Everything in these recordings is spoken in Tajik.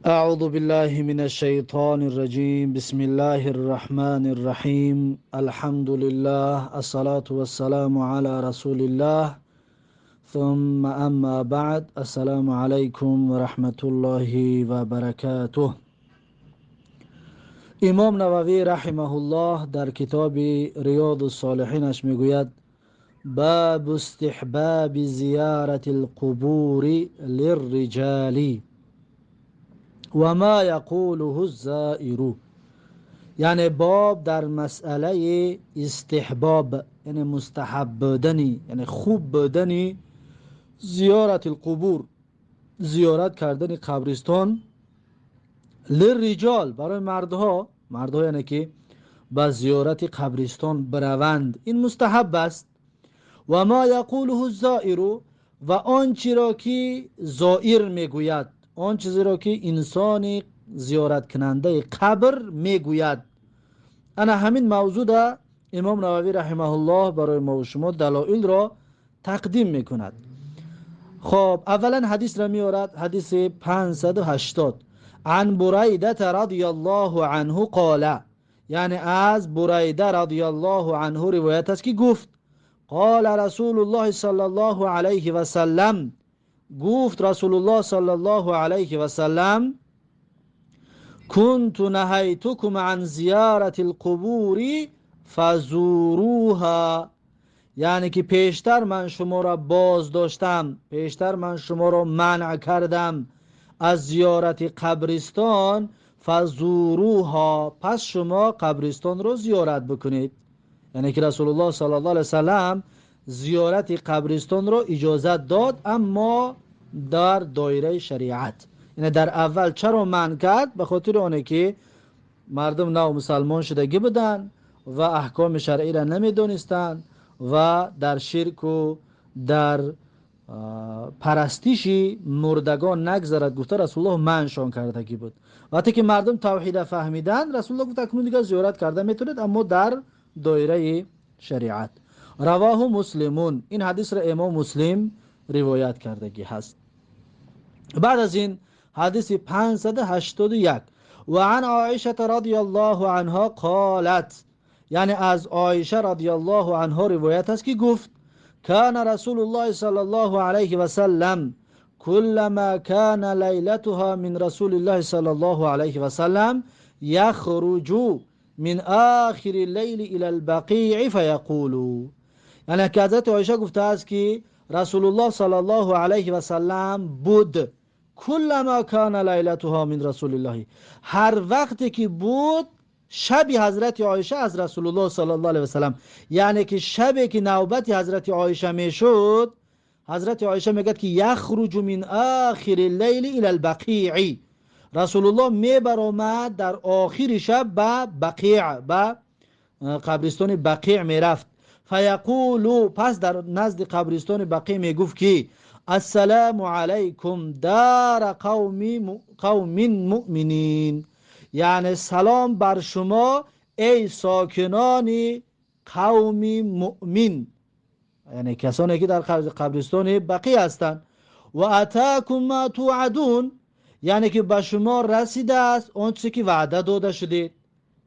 أعوذ بالله من الشيطان الرجيم. بسم الله الرحمن الرحيم. الحمد لله، الصلاة والسلام على رسول الله، ثم أما بعد. السلام عليكم ورحمة الله وبركاته. امام نووی رحمه الله در کتاب ریاض الصالحینش میگوید: باب استحباب زیارت القبور للرجال و ما یقوله الزائر. یعنی باب در مسئله استحباب، یعنی مستحب بودنی، یعنی خوب بودنی زیارت القبور، زیارت کردن قبرستان، للرجال، برای مردها. مردها یعنی که به زیارت قبرستان بروند، این مستحب است. و ما یقوله الزائر، و آنچه را که زائر میگوید، آن چیزی را که انسان زیارت کننده قبر میگوید. انا همین موضوع ده امام نووی رحمه الله برای ما و شما دلایل را تقدیم میکند. خب، اولا حدیث را میارد، حدیث 580. عن بریده رضی الله عنه قال، یعنی از بریده رضی الله عنه روایت است که گفت: قال رسول الله صلی الله علیه و سلم، گفت رسول الله صلی الله علیه و سلم: كنت نهیتکم عن زیارت القبور فزوروها. یعنی که پیشتر من شما را باز داشتم، پیشتر من شما را منع کردم از زیارت قبرستان، فزوروها، پس شما قبرستان را زیارت بکنید. یعنی که رسول الله صلی الله علیه وسلم زیارت قبرستان را اجازت داد، اما در دایره شریعت. یعنی در اول چرا منع کرد؟ به خاطر آنه که مردم نو مسلمان شدگی بودن و احکام شرعی را نمیدونستند و در شرک و در پرستش مردگان نگذرد گفته رسول الله منعشان کردگی بود. وقتی که مردم توحید فهمیدن، رسول الله گفت اکنون دیگه زیارت کرده میتونید، اما در دایره شریعت. رواه مسلمون، این حدیث را امام مسلم روایت کردگی هست. بعد از این حدیث 581. و عن عایشه رضی الله عنها قالت، یعنی از عایشه رضی الله عنها روایت است که گفت: كان رسول الله صلى الله عليه وسلم كلما كان ليلتها من رسول الله صلى الله عليه وسلم يخرج من آخر الليل إلى البقيع فيقول. یعنی که حضرت عایشه گفته است که رسول الله صلی الله علیه و سلم بود، كلما كان ليلتها من رسول الله، هر وقتی که بود شب حضرت عایشه از رسول الله صلی الله علیه و سلم، یعنی که شبی که نوبت حضرت عایشه میشد، حضرت عایشه میگه که یخرج من آخر اللیل الى البقیع، رسول الله میبرآمد در آخر شب به بقیع، به قبرستان بقیع میرفت. فیقول، پس در نزد قبرستان بقیع میگفت که السلام علیکم دار قوم مؤمنین، یعنی سلام بر شما ای ساکنان قوم مؤمن، یعنی کسانی که در قبرستان بقیع هستند. و اتاکم ما توعدون، یعنی که به شما رسیده است آن چیزی که وعده داده شدید،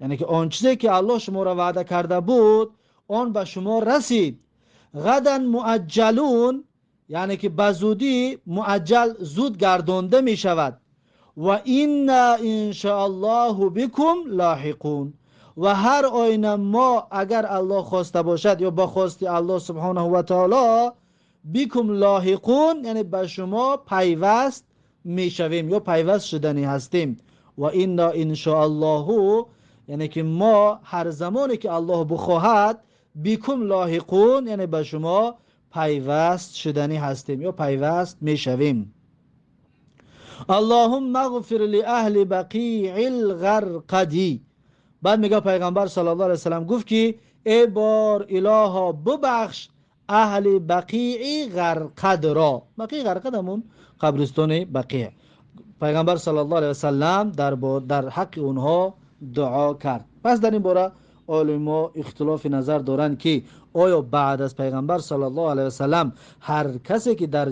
یعنی که آن چیزی که الله شما را وعده کرده بود آن به شما رسید. غدا مؤجلون، یعنی که به زودی، معجل زود گردانده می شود. و انا ان شاء الله بكم لاحقون، و هر آینه ما اگر الله خواسته باشد یا با خواستی الله سبحانه و تعالی، بكم لاحقون، یعنی به شما پیوست میشویم یا پیوست شدنی هستیم. و انا ان شاء الله، یعنی که ما هر زمانی که الله بخواهد، بكم لاحقون، یعنی به شما پیوست شدنی هستیم یا پیوست میشویم. اللهم اغفر لأهل بقیع الغرقد. بعد میگه پیغمبر صلی الله علیه وسلم گفت که ای بار الها، ببخش اهل بقیع غرقد را. بقیع غرقد همون قبرستان بقیع. پیغمبر صلی الله علیه وسلم در حق اونها دعا کرد. پس در این باره علما اختلاف نظر دارند که آیا بعد از پیغمبر صلی الله علیه وسلم هر کسی که در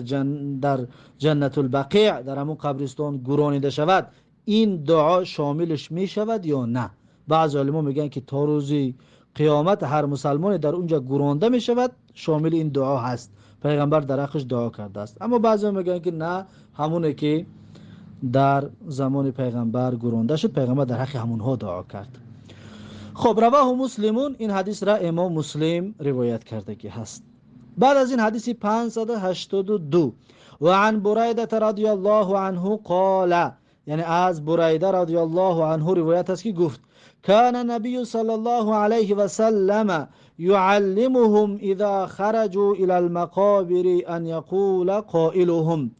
جنت البقیع، در همون قبرستان گورانیده شود، ин дуо шомилаш мешавад ё на. Баъзе олимо мегӯянд, ки то рӯзи қиёмат ҳар мусалмоне дар унҷа гуронда мешавад, шомили ин дуо ҳаст, пайғамбар дар ҳаққаш дуо кардааст. Аммо баъзеҳо мегӯянд, ки на, ҳамоне ки дар замони пайғамбар гуронда шуд, пайғамбар дар ҳаққи ҳамонҳо дуо кард. Хоб, раваҳу муслимун, ин ҳадисра имом Муслим ривоят кардагӣ ҳаст. Баъд аз ин ҳадиси 582: ва ан Бурайдата радиаллоҳу анҳу қола, яъне аз Бурайда радиаллоҳу анҳу ривоят аст, ки гуфт: كان النبي صلى الله عليه وسلم يعلمهم إذا خرجوا إلى المقابر أن يقول قائلهم.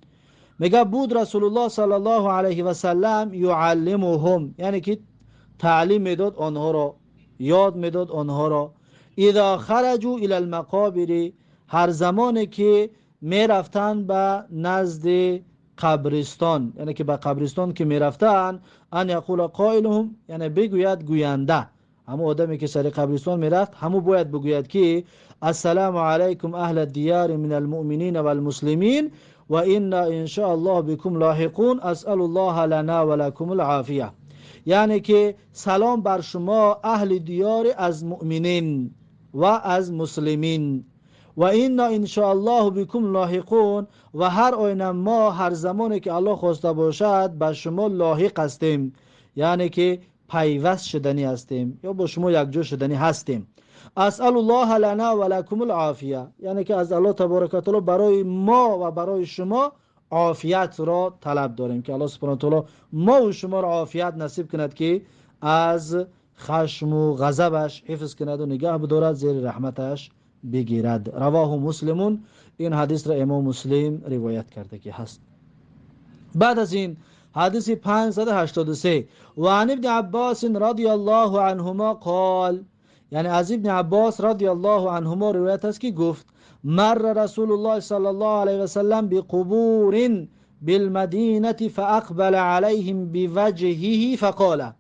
میگه بود رسول الله صلی الله علیه و سلم، يعلمهم یعنی که تعلیم میداد آنها را، یاد میداد آنها را، اذا خرجوا الى المقابر، هر زمانی که میرفتن به نزد قبرستان، یعنی که به قبرستان که میرفتن، ان یقول قائلهم، یعنی بگوید گوینده، همو آدمی که سر قبرستان میرفت، همو باید بگوید که السلام علیکم اهل الدیار من المؤمنین والمسلمین و انا ان شاء الله بكم لاحقون اسأل الله لنا ولكم العافیه. یعنی که سلام بر شما اهل دیار از مؤمنین و از مسلمین، و انا ان شاء الله بكم لاحقون، و هر آینه ما هر زمانی که الله خواسته باشد به شما لاحق هستیم، یعنی که پیوست شدنی هستیم یا با شما یکجا شدنی هستیم. اسأل الله لنا و لکم العافیه، یعنی که از الله تبارک و تعالی برای ما و برای شما عافیت را طلب داریم، که الله سبحانه و تعالی ما و شما را عافیت نصیب کند، که از خشم و غضبش حفظ کند و نگاه بدارد، زیر رحمتش بگیرد. رواه مسلمون، این حدیث را امام مسلم روایت کرده که هست. بعد از این حدیث 583: و عن ابن عباس رضی الله عنهما قال، یعنی از ابن عباس رضی الله عنهما روایت است که گفت: مر رسول الله صلی الله علیه و سلم بقبور بالمدینه فاقبل عليهم بوجهه فقال.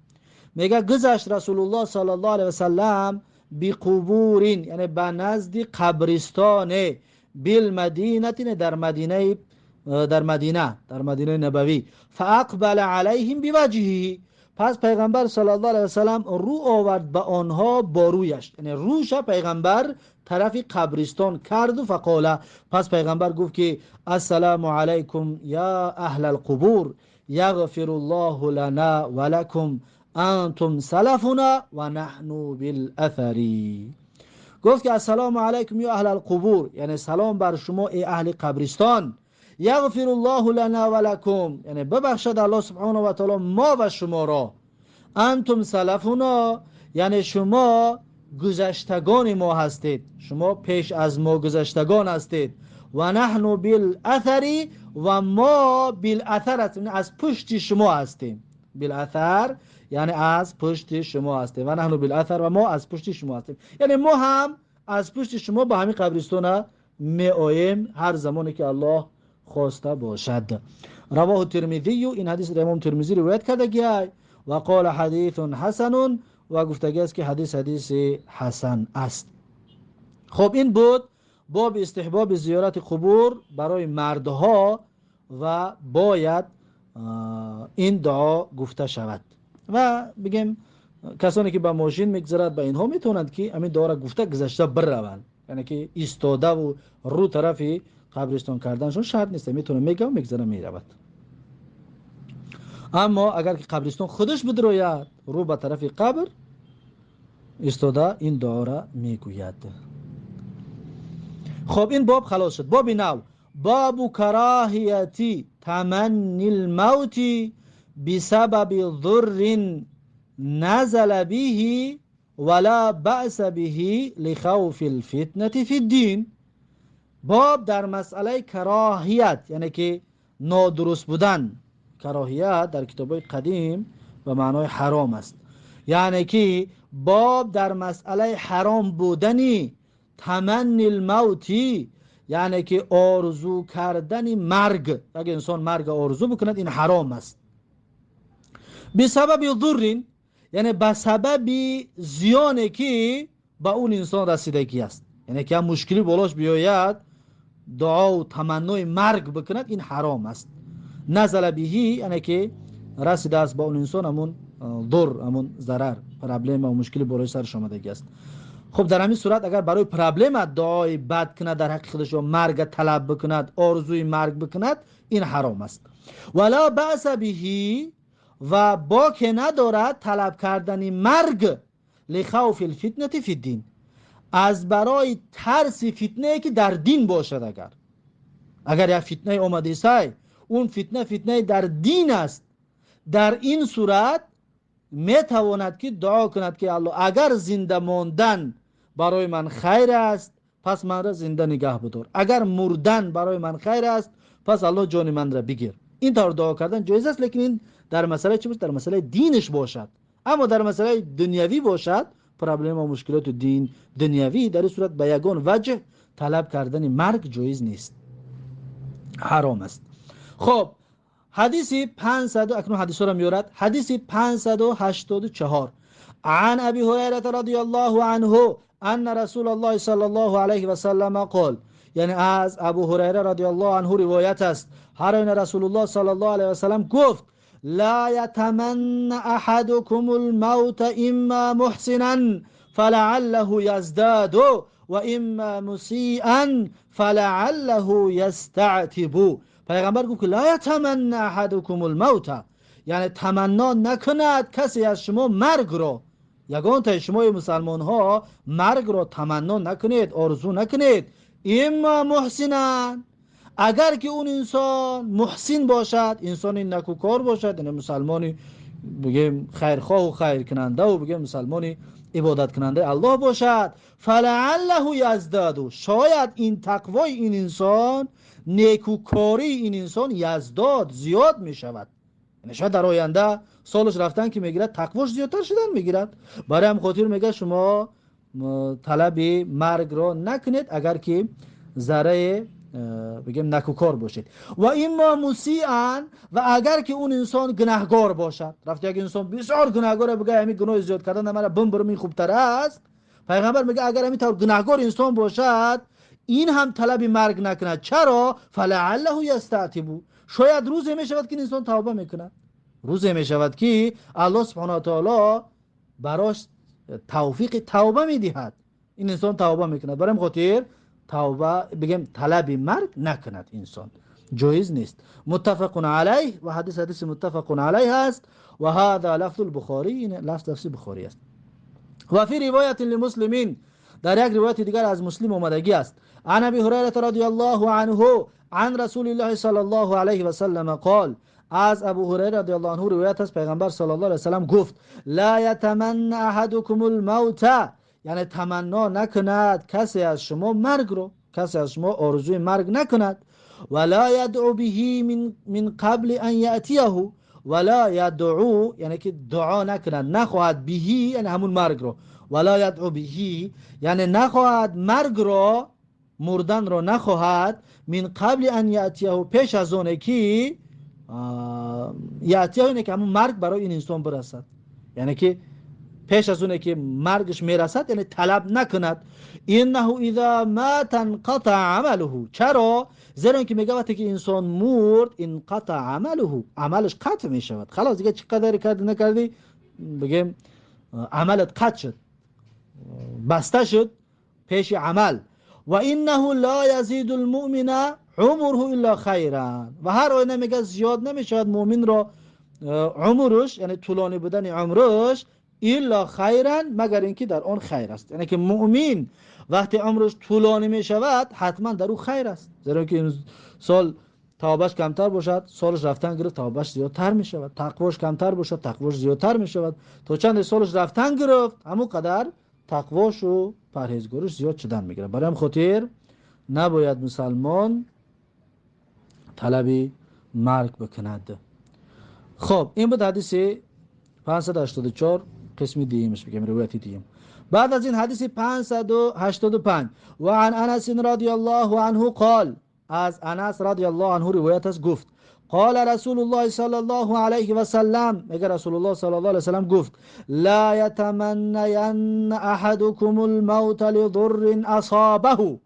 میگه گذشت رسول الله صلی الله علیه و سلم، بقبور یعنی به نزد قبرستان، بالمدینه در مدینه، در مدینه نبوی، فاقبل عليهم بوجهه، پس پیغمبر صلی الله علیه وسلم رو آورد به آنها با رویش، یعنی روش پیغمبر طرف قبرستان کرد و فقال، پس پیغمبر گفت که السلام علیکم یا اهل القبور یغفر الله لنا ولکم انتم سلفنا و نحن بالاثر. گفت که السلام علیکم یا اهل القبور، یعنی سلام بر شما ای اهل قبرستان، یغفر الله لنا ولکم، یعنی ببخشد الله سبحانه و تعالی ما و شما را، انتم سلفنا، یعنی شما گذشتگان ما هستید، شما پیش از ما گذشتگان هستید، و نحن بالاثر، و ما بالاثر هستیم، یعنی از پشت شما هستیم. بالاثر یعنی از پشت شما هستیم. و نحن بالاثر، و ما از پشت شما هستیم، یعنی ما هم از پشت شما به همین قبرستان می آییم هر زمانی که الله خواسته باشد. رواه ترمذی، این حدیث را امام ترمذی روایت کرده و قال حدیث حسن، و گفتگی است که حدیث حدیث حسن است. خب، این بود باب استحباب زیارت قبور برای مردها و باید این دعا گفته شود. و بگیم کسانی که با ماشین میگذرد، به اینها میتونند که همین دعا را گفته گذشته بروند، یعنی که ایستاده و رو طرف قبرستان کردنشون شرط نیست، میتونه میگه و میگذره میرود. اما اگر که قبرستان خودش بدروید، رو به طرف قبر ایستاده این دعا را میگوید. خب، این باب خلاص شد. باب نو: باب کراهیت تمنی الموت بسبب ضر نزل به ولا بأس به لخوف الفتنة في الدین. باب در مسئله کراهیت، یعنی که نادرست بودن. کراهیت در کتاب قدیم به معنای حرام است، یعنی که باب در مسئله حرام بودنی تمنی الموت، یعنی که آرزو کردن مرگ. اگه انسان مرگ آرزو بکند، این حرام است. بسبب ضر، یعنی به سبب زیانی که به اون انسان رسیدگی است، یعنی که مشکلی بالاش بیاید، دعا و تمنای مرگ بکند، این حرام است. نزل به یعنی که расидааст ба он инсон ҳамун дур, ҳамун зарар, проблема ва мушкили болои сараш омадагӣ аст. Хуб, дар ҳамин сурат агар барои проблема дуои бад кунад дар ҳаққи худаш ё марга талаб бикунад, орзуи марг бикунад, ин ҳаром аст. Вала баъса биҳи, ва боке надорад талаб кардани марг, лихавфи лфитнати фи ддин, аз барои тарси фитнае ки дар дин бошад. Агар як фитнае омадисай, он фитна фитнае дар дин аст, дар ин сурат метавонад ки дуо кунад ки Аллоҳ, агар зинда мондан барои ман хайр аст, пас манро зинда нигаҳ бидор, агар мурдан барои ман хайр аст, пас Аллоҳ ҷони манро бигир. Ин тавр дуо кардан ҷоиз аст, лекин ин дар масъалаи чӣ бошад? Дар масъалаи диниш бошад. Аммо дар масъалаи дунявӣ бошад, проблема мушкилоти дин дунявӣ, дар ин сурат ба ягон ваҷҳ талаб кардани марг ҷоиз нест, ҳаром аст. Хоб, ҳадиси 500, акнун ҳадисҳоро меорад. Ҳадиси 584. عن أبي هريرة رضي الله عنه أن رسول الله صلى الله عليه وسلم قال، یعنی از ابو هریره رضی الله عنه روایت است، هر آینه رسول الله صلی الله علیه وسلم گفت: لا يتمنى أحدكم الموت إما محسنا فلعله يزداد وإما مسيئا فلعله يستعتب. پیغمبر گفت که لا يتمنى أحدكم الموت، یعنی تمنا نکند کسی از شما مرگ را. یگان تا شما مسلمان ها مرگ را تمنا نکنید، آرزو نکنید. اما محسنا، اگر که اون انسان محسن باشد، انسان نکوکار باشد، یعنی مسلمانی بگیم خیرخواه و خیر کننده و بگیم مسلمانی عبادت کننده الله باشد، فلعله یزداد، شاید این تقوای این انسان، نیکوکاری این انسان یزداد، زیاد می شود. یعنی شاید در آینده سالش رفتن که میگیرد، تقواش زیادتر شدن میگیرد. برای هم خاطر میگه شما طلب مرگ را نکنید اگر که ذره بگیم نکوکار باشید. و اما مسیئا، و اگر که اون انسان گناهگار باشد، رفت یک انسان بسیار گناهگار، بگه همین گناه زیاد کردن مرا بمبرم این خوبتر است. پیغمبر میگه اگر همین طور گناهگار انسان باشد، این هم طلب مرگ نکند. چرا؟ فلعله یستعتب، شاید روزی میشود که انسان توبه میکند، روزی میشود که الله سبحانه و تعالی براش توفیق توبه میدهد، این انسان توبه میکند. برای خاطر توبه بگیم طلب مرگ نکند انسان، جایز نیست. متفق علیه، و حدیث حدیث متفق علیه است. و هذا لفظ البخاری، این لفظ لفظ بخاری است. و فی روایت لمسلمین، در یک روایت دیگر از مسلم آمدگی است. عن ابی هریره رضی الله عنه عن رسول الله صلی الله علیه و سلم قال، از ابو هریره رضی الله عنه روایت است، پیغمبر صلی الله علیه و سلم گفت: لا یتمنى احدکم الموت، یعنی تمنا نکند کسی از شما مرگ رو، کسی از شما آرزوی مرگ نکند. ولا يدعو به من قبل ان یاتیه، ولا يدعو یعنی که دعا نکند، نخواهد، به یعنی همون مرگ رو، ولا يدعو به یعنی نخواهد مرگ رو، مردن رو نخواهد، من قبل ان یاتیه، پیش از اونه که یاتیه، یعنی که همون مرگ برای این انسان برسد، یعنی که پیش از اونه که مرگش میرسد، یعنی طلب نکند. انه اذا مات انقطع عمله، چرا؟ زیرا که میگه وقتی که انسان مرد، انقطع عمله، عملش قطع میشود، خلاص دیگه چقدر کردی نکردی، بگیم عملت قطع شد، بسته شد پیش عمل. و انه لا یزید المؤمن عمره الا خیرا، و هر آینه میگه زیاد نمیشود مؤمن را عمرش، یعنی طولانی بودن عمرش، الا خیرا، مگر اینکه در آن خیر است. یعنی که مؤمن وقتی عمرش طولانی می شود، حتما در او خیر است، زیرا که این سال توبهش کمتر باشد، سالش رفتن گرفت توبهش زیادتر می شود، تقواش کمتر باشد تقواش زیادتر می شود. تا چند سالش رفتن گرفت، همون قدر تقواش و پرهیزگاریش زیاد شدن میگیره. برای هم خاطر نباید مسلمان طلب مرگ بکند. خب، این بود حدیث 584، قسم دیمش بگیم روایت دیم. بعد از این حدیث 585. و عن انس رضی الله عنه قال، از انس رضی الله عنه روایت است، گفت: قال رسول الله صلی الله علیه و سلم، میگه رسول الله صلی الله علیه و سلم گفت: لا يتمنين احدكم الموت لضر اصابه.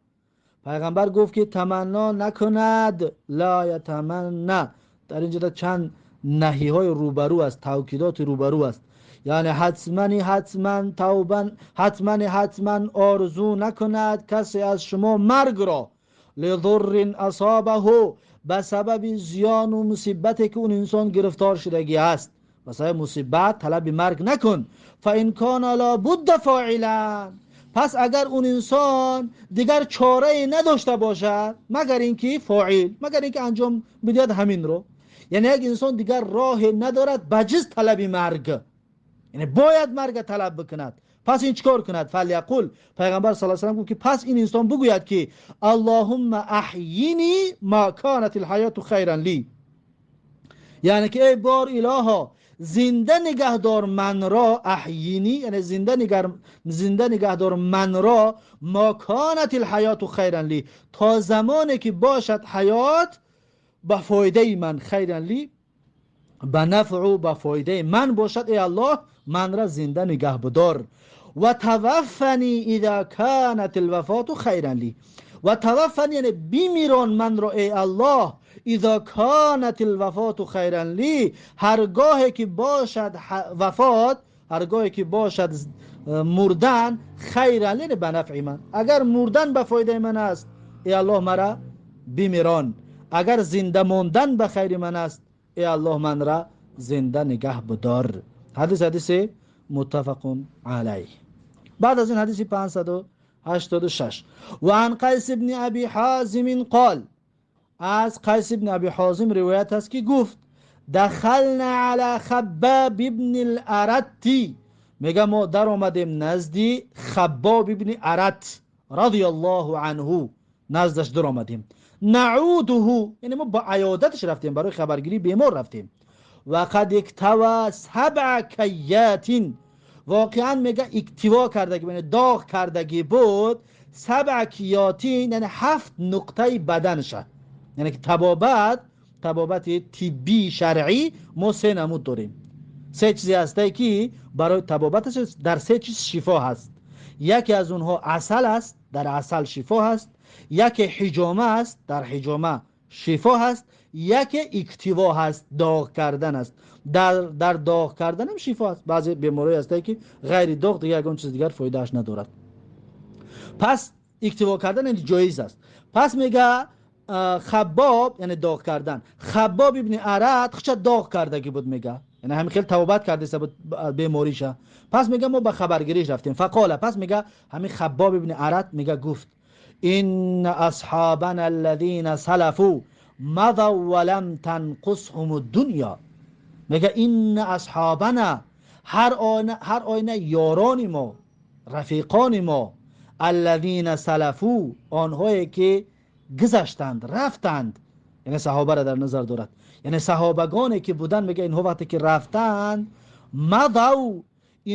پیغمبر گفت که تمنا نکند. لا یتمنى، در اینجا چند наҳиҳои рӯбарӯ аст, тавкидоти рӯбарӯ аст. Яъне ҳатмани ҳатман тавбан, ҳатмани ҳатман орзу накунад касе аз шумо маргро, лизуррин асобаҳу, ба сабаби зиёну мусибате ки он инсон гирифтор шудагӣ аст. Ба сабаби мусибат талаби марг накун. Фаин кана ла будда фоилан, пас агар он инсон дигар чорае надошта бошад, магар ин ки фоил, магар ин ки анҷом бидиҳад ҳаминро. Яъне як инсон дигар роҳе надорад ба ҷуз талаби марг, яъне бояд марга талаб бикунад. Пас ин чикор кунад? Фаляқул, пайғамбар саллаллоҳу алайҳи васаллам гуфт ки пас ин инсон бигӯяд ки аллоҳумма аҳйини ма канат алҳаёту хайран ли, яъне ки эй бор илоҳо, зинда нигаҳдор манро, аҳйини яъне зинда нигаҳдор манро, ма канат алҳаёту хайран ли, то замоне ки бошад ҳаёт ба фоидаи ман, хайран ли ба нафъу ба фоидаи ман бошад, эй аллоҳ манра зинда нигаҳ бидор. Ва таваффани иза канат алвафоту хайран ли, ва таваффани яъне бимирон манро эй аллоҳ, иза канат алвафоту хайран ли, ҳаргоҳе ки бошад вафот, ҳаргоҳе ки бошад мурдан, хайран ли яъне ба нафъи ман. Агар мурдан ба фоидаи ман аст, эй аллоҳ мара бимирон, агар зинда мондан ба хайри ман аст, эй аллоҳ манра зинда нигаҳ бидор. Ҳадис ҳадиси муттафақун алайҳ. Баъд аз ин ҳадиси 586. Ва ан Қайс ибни Аби Ҳозим қол, аз Қайс ибни Аби Ҳозим ривоят аст ки гуфт: дахална ала Хаббаб ибни ал-Аратти, мега мо даромадем назди Хаббоб ибни Арат радияллоҳу анҳу, наздаш даромадем. Наудуҳу, яъне мо ба аёдаташ рафтем, барои хабаргирии бемор рафтем. Ва қад иктава сабъа кайятин, воқеан мега иктиво кардагӣ, яъне доғ кардагӣ буд, сабъа киётин яъне 7 нуқтаи баданша. Яъне ки табобати тиббии шаръӣ мо 3 намуд дорем. 3 чизе ҳастае ки барои табобаташ дар 3 чиз шифо ҳаст. Яке аз онҳо асал аст, дар асал шифо ҳаст. Яке ҳиҷома аст, дар ҳиҷома шифо ҳаст. Яке иктиво ҳаст, доғ кардан аст. Дар доғ карданам шифо аст. Баъзе беморӣ ҳастае ки ғайри доғ дигар ягон чиз дигар фоидааш надорад. Пас иктиво кардан яъне ҷоиз аст. Пас мега Хаббоб, яъне доғ кардан, Хаббоб ибни Арат хуча доғ кардагӣ буд, мега яъне ҳамин хел тавбат кардеса буд бемориша. Пас мега мо ба хабаргириш рафтем. Фақола, пас мега ҳамин Хаббоб ибни Арат мега гуфт: инна асҳобана аллазина салафу мадав ва лам танқусҳум ад-дунё. Мега инна асҳобана, ҳар оина ёрони мо, рафиқони мо, аллазина салафу, онҳое ки гузаштанд, рафтанд, яъне саҳобаро дар назар дорад, яъне саҳобагоне ки буданд, мега инҳо вақте ки рафтанд, мадав,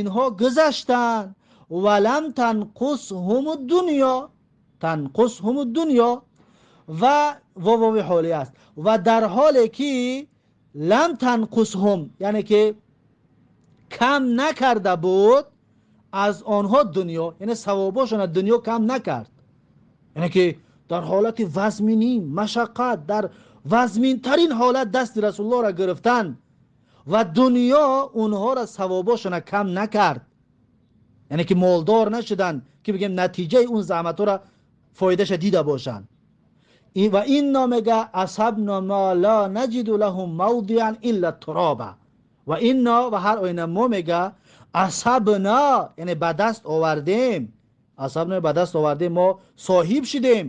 инҳо гузаштанд, ва лам танқусҳум ад-дунё, танқусҳум ад-дунё, ва вови ҳолӣ аст, ва дар ҳоле ки лам танқусҳум, яъне ки кам накарда буд аз онҳо дунё, яъне савобошон аз дунё кам накард, яъне ки дар ҳолати вазминӣ, машаққат, дар вазминтарин ҳолат дасти расулуллоҳро гирифтан ва дунё онҳоро савобошона кам накард, яъне ки молдор нашуданд ки бигем натиҷаи он заҳматҳоро фоидаша дида бошанд. Ва инно мега асабна ма ла наҷиду лаҳу мавдиан илла туроба, ва инно, ва ҳар оина мо мега асабна, яъне ба даст овардем, асабна ба даст овардем, мо соҳиб шудем,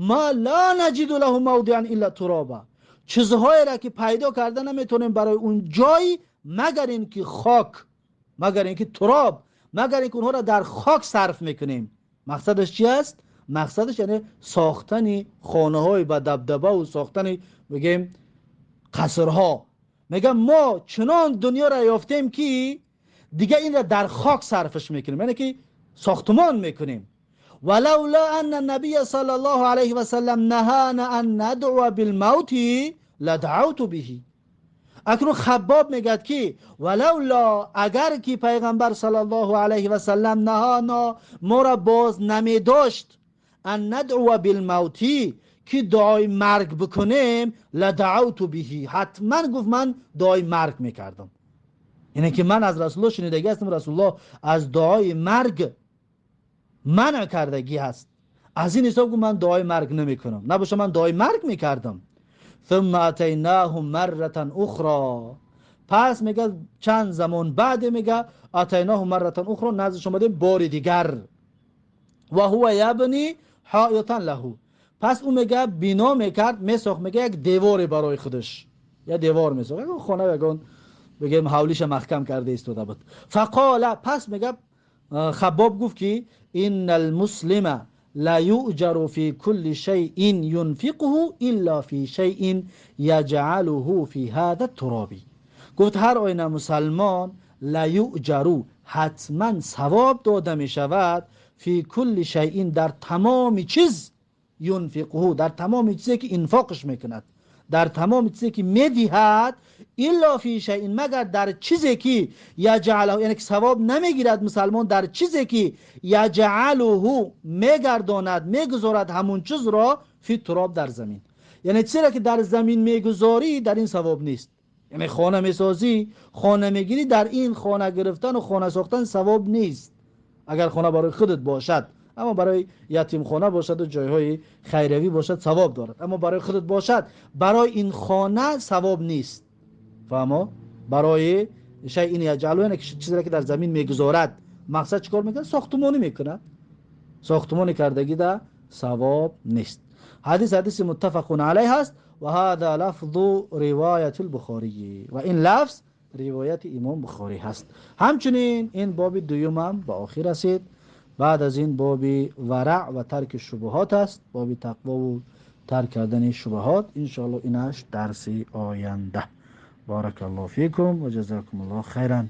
ма ла наҷиду лаҳу мавдиан илла туроба, чизҳоеро ки пайдо карда наметавонем барои он ҷой магар ин ки хок, магар ин ки туроб, магар ин ки онҳоро дар хок сарф мекунем. Мақсадаш чи аст? Мақсадаш яъне сохтани хонаҳои ба дабдабаву сохтани бигем қасрҳо. Мегам мо чунон дунёро ёфтем ки дига инро дар хок сарфаш мекунем, яъне ки сохтумон мекунем. ولولا أن النبي صلى الله عليه وسلم نهانا أن ندعو بالموت لدعوت به. اکنون خباب میگد که ولولا، اگر که پیغمبر صلی الله علیه و سلم نهانا، ما را باز نمی داشت، ان ندعو بالموت، ки дуои марг бикунем, لدعوت به, ҳатман, гуфт, ман дуои марг мекардам. Яъне ки ман аз Расулуллоҳ шунидагӣ ҳастам, Расулуллоҳ аз дуои марг манъ кардагӣ ҳаст. Аз ин ҳисоб, гуфт, ман дуои марг намекунам, набоша ман дуои марг мекардам. ثم أتيناه مرة أخرى, пас мега, чанд замон баъде, мега, أتيناه مرة أخرى, наздиш омадем бори дигар. وهو يبني حائطا له, пас ӯ, мега, бино мекард, месохт, мега, як деворе барои худаш, як девор месохт, ягон хона, ягон, бигем, ҳавлиша маҳкам карда истода буд. فقال, пас, мега, Хаббоб гуфт ки إن المسلم ليؤجر في كل شيء ينفقه إلا في شيء يجعله في هذا التراب. Гуфт, ҳар оина мусалмон ليؤجر, ҳатман савоб дода мешавад, في كل شيء, дар тамоми чиз, ينفقه, дар тамоми чизе ки инфоқш мекунад, дар тамоми чизе ки медиҳад, إلا في شيء, магар дар чизе ки يجعله, яъне ки савоб намегирад мусалмон дар чизе ки يجعله, мегардонад, мегузорад ҳамун чизро, في التراب, дар замин. Яъне чизеро ки дар замин мегузорӣ, дар ин савоб нест. Яъне хона месозӣ, хона мегирӣ, дар ин хона гирифтану хона сохтан савоб нест, агар хона барои худат бошад. Аммо барои ятимхона бошаду ҷойҳои хайравӣ бошад, савоб дорад. Аммо барои худат бошад, барои ин хона савоб нест. Фаҳмо? Барои شيء يجعله, яъне чизеро ки дар замин мегузорад. Мақсад чӣ кор мекунад? Сохтумонӣ мекунад. Сохтумонӣ кардагида савоб нест. Ҳадис ҳадиси متفق عليه ҳаст. وهذا لفظ رواية البخاري, ва ин лафз ривояти имом Бухорӣ ҳаст. Ҳамчунин ин боби дуюмам ба охир расид. Баъд аз ин боби вараъ ва тарки шубҳот аст, боби тақвову тарк кардани шубҳот. Иншоалло, инаш дарси оянда. بارك الله فيكم وجزاكم الله خيرا.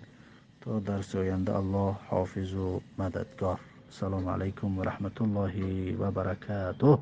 То дарси оянда Аллоҳ ҳофизу мададгор. Ассалому алайкум ва раҳматуллоҳи ва баракатуҳ.